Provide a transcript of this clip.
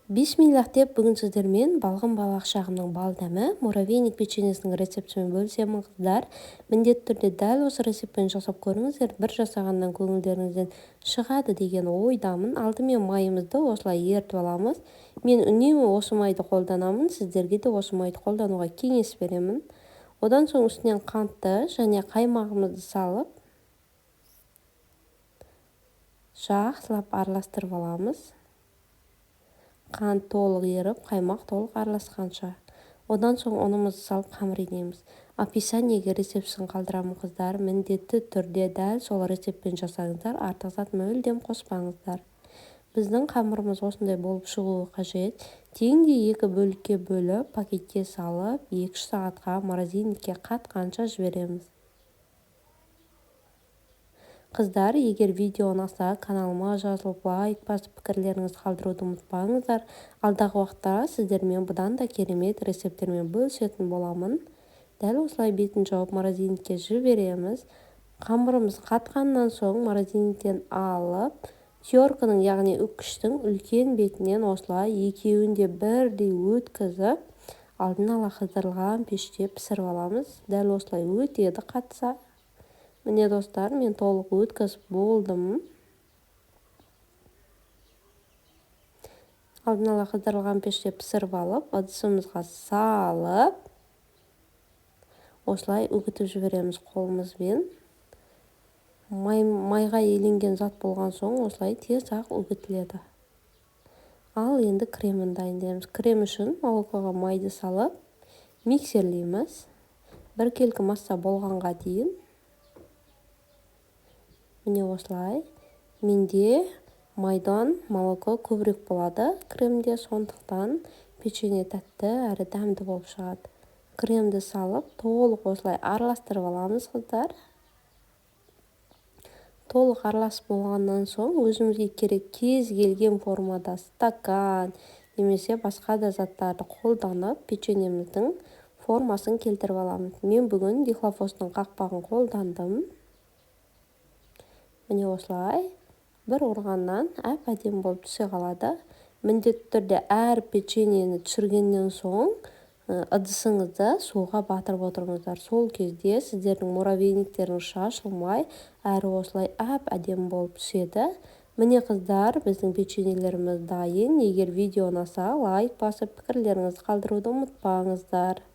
Бисмиллах деп бүгін сіздермен балғын балақ шағымның бал дәмі муравейник печеньесінің рецептімен бөлісемін, қыздар. Міндетті түрде дәл осы рецептпен жасап көріңіздер, бір жасағаннан көңілдеріңізден шығады деген ойдамын. Алдымен майымызды осылай ерітіп аламыз. Мен үнемі осы майды қолданамын, сіздерге де осы майды қолдануға кеңес беремін. Одан соң үстінен қантты және қаймағымызды салып, жақсылап араластырып аламыз. Қант толық еріп, қаймақ толық араласқанша. Одан соң ұнымызды салып қамыр илейміз. Описаниеге рецептісін қалдырамын, қыздар. Міндетті түрде дәл сол рецептпен жасаңыздар, артық зат мүлдем қоспаңыздар. Біздің қамырымыз осындай болып шығуы қажет. Теңдей екі бөлікке бөліп, пакетке салып, 2-3 сағатқа морозильникке қатқанша жібереміз. Қыздар, егер видео ұнаса, каналыма жазылып, лайк басып, пікірлеріңізді қалдыруды ұмытпаңыздар. Алдағы уақытта сіздермен бұдан да керемет рецепттермен бөлісетін боламын. Дәл осылай бетін жауып морозильникке жібереміз. Қамырымыз қатқаннан соң морозильниктен алып, терканың, яғни үккіштің үлкен бетінен осылай екеуін де бірдей өткізіп, алдын ала қыздырылған пеште пісіріп аламыз. Дәл осылай өтеді қатса. Міне, достар, мен толық өткізіп болдым. Алдын ала қыздырылған пеште пісіріп алып, ыдысымызға салып, осылай үгітіп жібереміз қолымызбен. Майға еленген зат болған соң осылай тез-ақ үгітіледі. Ал енді кремін дайындаймыз. Крем үшін молокоға майды салып, миксерлейміз. Біркелкі масса болғанға дейін. Міне осылай. Менде майдан молоко көбірек болады кремде, сондықтан печенье тәтті әрі дәмді болып шығады. Кремді салып, толық осылай араластырып аламыз, қыздар. Толық араласып болғаннан соң өзімізге керек кез келген формада стакан немесе басқа да заттарды қолданып печеньеміздің формасын келтіріп аламыз. Мен бүгін дихлофостың қақпағын қолдандым. Міне осылай бір ұрғаннан әп-әдемі болып түсе қалады. Міндетті түрде әр печеньені түсіргеннен соң ыдысыңызды суға батырып отырыңыздар. Сол кезде сіздердің муравейниктеріңіз шашылмай, әрі осылай әп-әдемі болып түседі. Міне, қыздар, біздің печеньелеріміз дайын. Егер видео ұнаса, лайк басып, пікірлеріңізді қалдыруды ұмытпаңыздар.